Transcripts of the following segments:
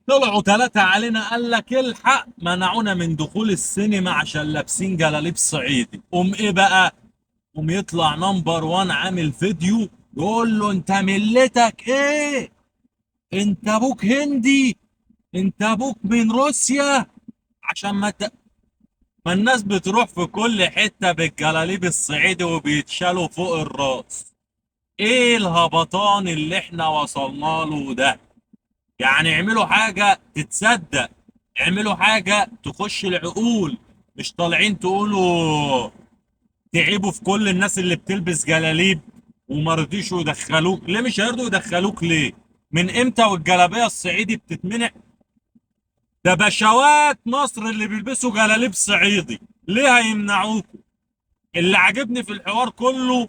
طلعوا 3 علينا قال لك الحق، منعونا من دخول السينما عشان لابسين جلاليب صعيدي. قوم ايه بقى؟ قوم يطلع نمبر 1 عامل فيديو يقول له انت ملتك ايه؟ انت ابوك هندي؟ انت ابوك من روسيا؟ عشان ما الناس بتروح في كل حتة بالجلاليب الصعيدي وبيتشالوا فوق الراس. ايه الهبطان اللي احنا وصلنا له ده؟ يعني اعملوا حاجة تتصدق، اعملوا حاجة تخش العقول، مش طالعين تقولوا تعيبوا في كل الناس اللي بتلبس جلاليب وما رضيشوا يدخلوك. ليه مش هيرضوا يدخلوك ليه؟ من امتى والجلابية الصعيدي بتتمنع؟ ده بشوات مصر اللي بيلبسوا جلاليب صعيدي، ليه هيمنعوكوا؟ اللي عجبني في الحوار كله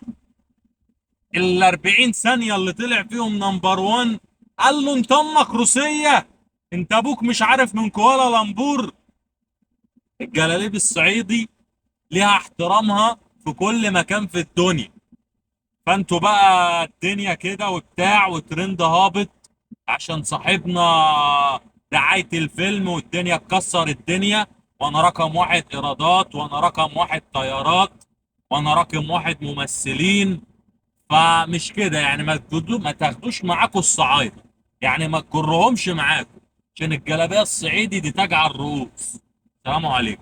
ال 40 ثانية اللي طلع فيهم نمبر 1 قال له انت امك روسية، انت ابوك مش عارف من كوالا لامبور. الجلاليب الصعيدي ليها احترامها في كل مكان في الدنيا. فانتوا بقى الدنيا كده وبتاع وترند هابط عشان صاحبنا دعاية الفيلم والدنيا تكسر الدنيا، وانا رقم 1 ايرادات، وانا رقم 1 طيارات، وانا رقم 1 ممثلين. فمش كده يعني، ما تاخدوش معاكوا الصعايدة، يعني ما تجرهمش معاكوا، عشان الجلابية الصعيدي دي تاج على الرؤوس. السلام عليكم.